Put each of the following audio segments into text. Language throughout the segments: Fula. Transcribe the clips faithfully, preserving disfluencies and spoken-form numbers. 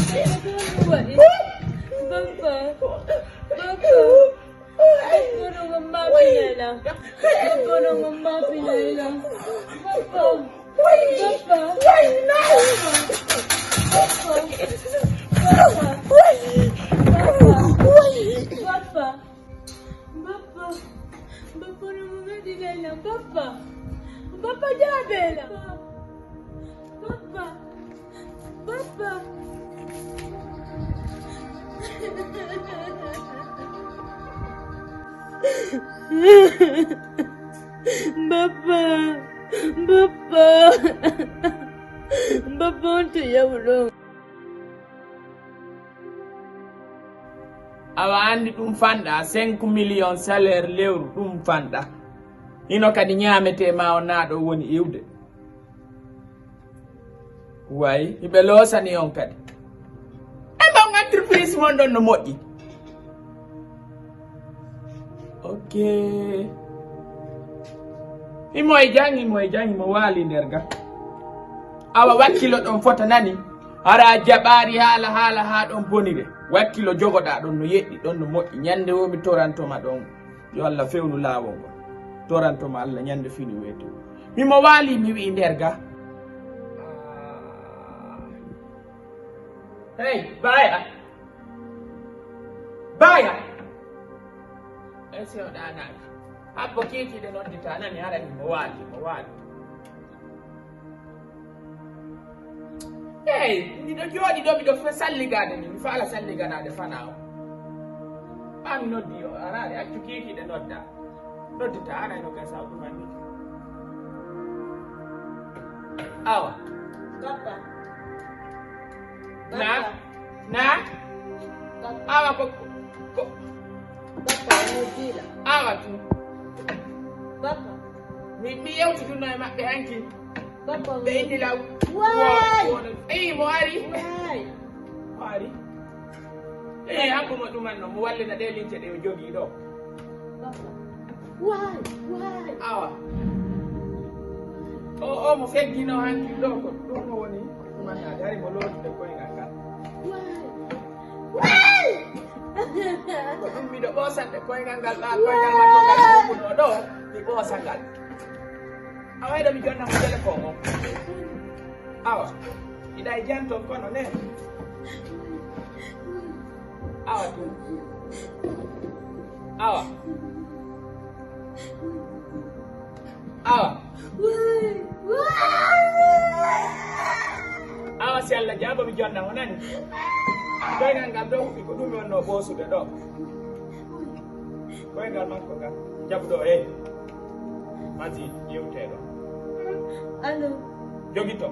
Bappa. Bappa. Bappa no mamma pinela. Bappa no mamma pinela. Bappa. Bappa. Bappa. Bappa. Bappa. Bappa. Bappa no mamma pinela. Bappa. Bappa jabela. Bappa. Bappa. Bappa. Bappa. Bappa on to yaw ɗon. Awa anndi ɗum fanɗa, cinq millions salaire lewru, ɗum fanɗa. Hino kadi ñaametee ma on naa ɗo woni iwde. Way, hiɓe loosani on kadi. E mbaw entreprise mon ɗon no moƴƴi. Ok. Himo e jam, himo e jam, himo waali nder ga. Awa wakkilo ɗon fota nani. Hara a jaɓaari haala, haala haa ɗon bonire. Wakkilo jogoɗaa ɗon no yeɗɗi, ɗon no moƴƴi. Ñande wo mi torantoma ɗon. Yo Allah fewnu laawol ngol. Torantoma Allah ñande fini weeto. Mimo waali mi wi'i nder ga. Hey, baya. Baya. Esi o ɗaanaaki. Habbo kiikiiɗe noddita nani hara himo waali, himo waali. Hey, miɗo jooɗi ɗo, miɗo fe-, salligaade ni, mi faala salliganaade fanaa o. Ɓaa mi noddi o, araade, accu kiikiiɗe nodda. Noddita, araade no gasa o ɗum anndi. Awa. Bappa. Na? Bappa. Na? Bappa. Awa ko, ko. Bappa, no dila. Awa tu. Bappa. Mi, mi yewtidunno e maɓɓe hanki. Bappa, ɓe indi law. Waay! Wo-, wo-, eyi, mo ari? Waay! Mo ari? Eyi, hanko mo ɗuman no, mo wallina ɗe lince ɗe o jogii ɗo. Bappa. Waay! Waay! Awa. O, o mo feggino hanki ɗo ko ɗum mo woni. Ɗuman na dari mo lootude koyngal ngal. Waay! Waay! Ko ɗum miɗo ɓoosande koyngal ngal, ɗa koyngal makko ngal ɗo, mi ɓoosa ngal. A wayɗo mi jonna mo téléphone o. Awa. Iɗa e janton kono ne. Awa tu. Awa. Awa. Awa si Allah jaabo mi jonna o nani. Koyngal ngal ɗo huɓi ko ɗum wonno ɓoosude ɗo. Koyngal makko ngal. Jaɓu ɗo, eh. Mati, yewte ɗo. Allo. Jogito.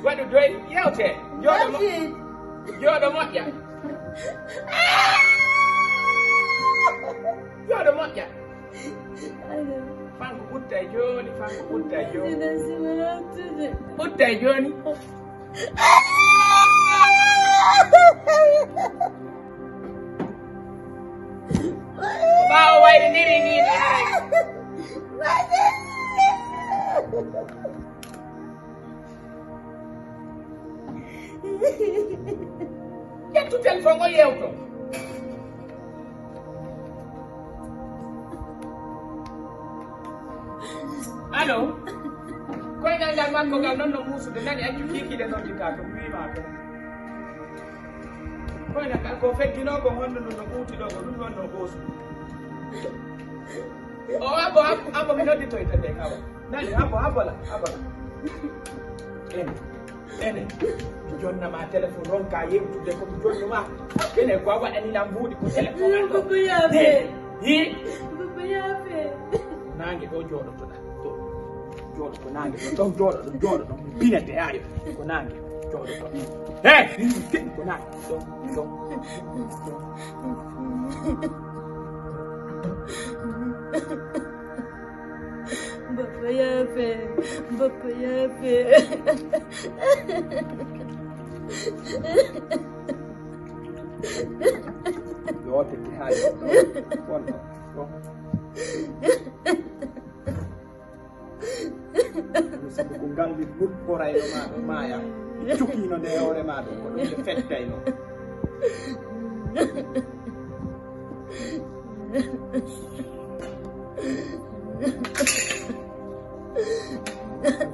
Waɗu doy, yewte. Jooɗo mo-, Mati. Jooɗo moƴƴa. Jooɗo moƴƴa. Allo. Fanko ɓutta e jooni, fanko ɓutta e jooni. Miɗo sima yottude. Ɓutta e jooni. Ɓaawo wayrindiri ni haray. Ƴettu téléphone o yewto. Allo. Koyngal ngal makko ngal non no muusude nani accu kiikiiɗe noddita ko mi wiima ko. Koyngal ngal ko feggino ko honno no no ɓuuti ɗo ko ɗum non no ɓoosu. O abbo, abbo, abbo mi nodditoyta de kawa. Nani abbo, abbo la, abbo la. Ene, ene. Mi jonna ma téléphone ronka yewtude ko mi jonnu ma. Ene ko a waɗani lam buuɗi ko téléphone an ɗo. Baba yaafe. Hi? Baba yaafe. Nange ɗo jooɗotoɗa. Ɗo. Jooɗo ko nange ɗo. Ɗon jooɗo, ɗon jooɗo, ɗon pinete ayo. Ko nange. Jooɗo ko. He! Ko nange. Ɗon, ɗon. Baba yaafe. Baba yaafe. Yo tete haali. Won ɗo. Ɗum sabu ko ngal mi nupporayno ma ɗo maaya. Cukiino nde hoore maa ɗo, ko ɗum nde feddayno.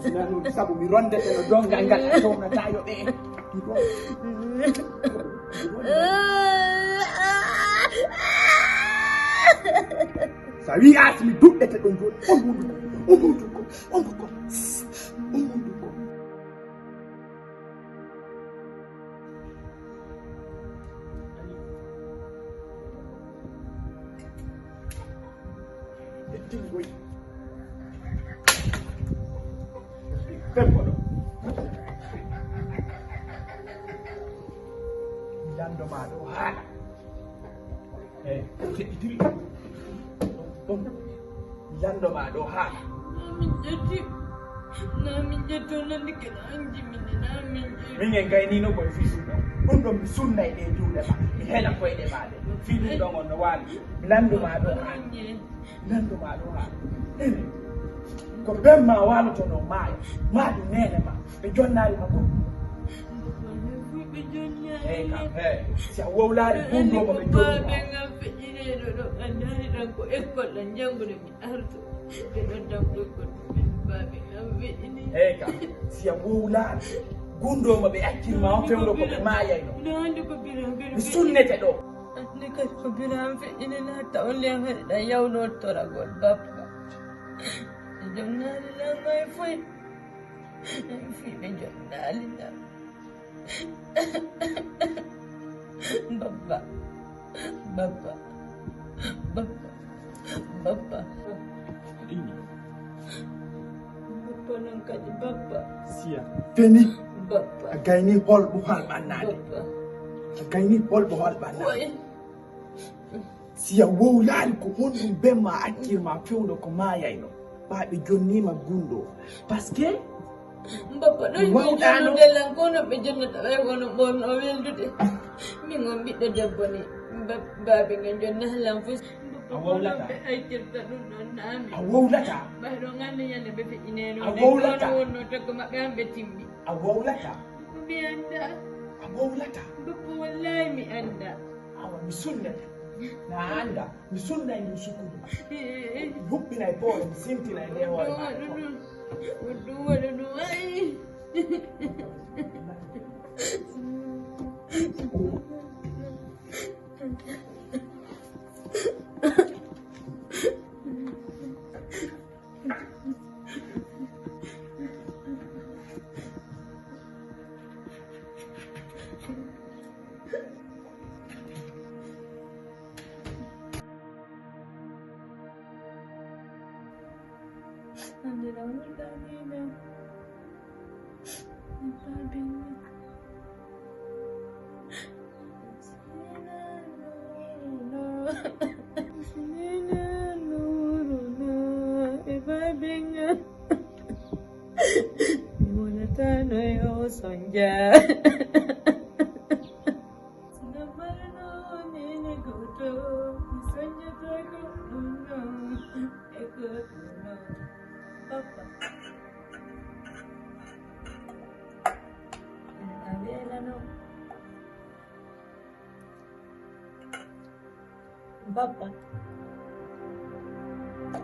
Sinaa ɗum sabu mi rondete no donngal ngal a townata yo ɓe. Mi ron-, mi ron-, so a wii Aasi mi duɗɗete ɗo jooni, on hunduko, on hunduko, on hunduko, on hunduko. Hettingoy. Pembo ɗo. Lando ma ɗo haala. Eyi, keɗitil. Ɗum, ɗum. Lando ma ɗo haala. Na min ƴetti. Na min ƴetti, on nandi kala an jimini, na min ƴetti. Min en gaynino koye fii ɗum ɗon. Ɗum ɗon mi sunnay ɗe juuɗe ma. Mi hela koyɗe ma ɗe. Fii ɗum ɗon on no waali. Mi lando ma ɗo haala. Lando ma ɗo haala. Ene. Ko ben ma walotono maayo. Maadu nene ma. Ɓe jonnaali ma goɗɗum. Eyi kam, eyi. Si a wowlaali gundoo mo ɓe jonni ma. Baaɓe ngam feƴƴineeɗo ɗo, a ndaari ɗan ko école ɗan janngude mi arto. Ɓe ɗon ɗan ko école ɗum min baaɓe ngam feƴƴini. Eyi kam, si a wowlaali gundoo mo ɓe accir ma on fewndo ko ɓe maayayno. Miɗo anndi ko Biram kadi mi sunnete ɗo. Anndi kadi ko Biram feƴƴini laata on liyan hari ɗan yawnortoragol bappa. Ɓe jonnaali lan hay foy. Fii ɓe jonnaali lan. Babba. Babba. Babba. Babba. Babba non kadi, babba. Siya. Feni. Babba. A gayni holɓo halɓannaade. Babba. A gayni holɓo halɓannaade. Woy. Si a wowlaali ko honɗum ben ma accir ma fewndo ko maayayno, ɓaa ɓe jonniima gundoo. Parce que mbappa ɗo mi wawɗaano. Jonnude lan ko no ɓe jonnata ɓay wono ɓorno weldude. Min on ɓiɗɗo debbo ni, ba-, baabe ngen jonna lan fof. A wowlata. Ɓe accirta ɗum ɗon naami. A wowlata. Ɓay ɗon anndi ñande ɓe feƴƴineeno. A wowlata. Wonno tokko maɓɓe an ɓe timmi. A wowlata. Mi anndaa. A wowlata. Mbappa wallahi mi anndaa. Awa mi sunnete. Na annda. Mi sunnay ndu sukudu. Mi huɓɓinay poore, mi sintinay nde hoore ma. Ɗum waɗu ɗum. Ɗum waɗu ɗum. Ay. Papa. A welano. Bappa.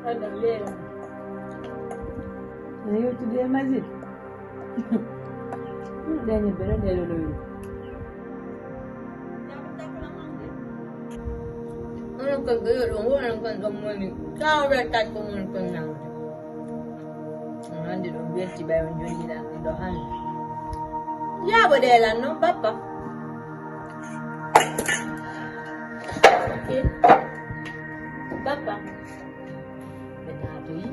Aɗa welano. A yewtude e Majid. Ɗe ñebbe ɗo ɗe ɗo ɗo. Onon kon ko yo ɗum, onon kon ɗon moni. Kawra tat ko mon kon nan. Hande ɗum welti ɓay on jonndiɗan ɗum ɗo hande. Yaabo ɗe lan non, bappa. Ok. Bappa. Ɓe naatoyi.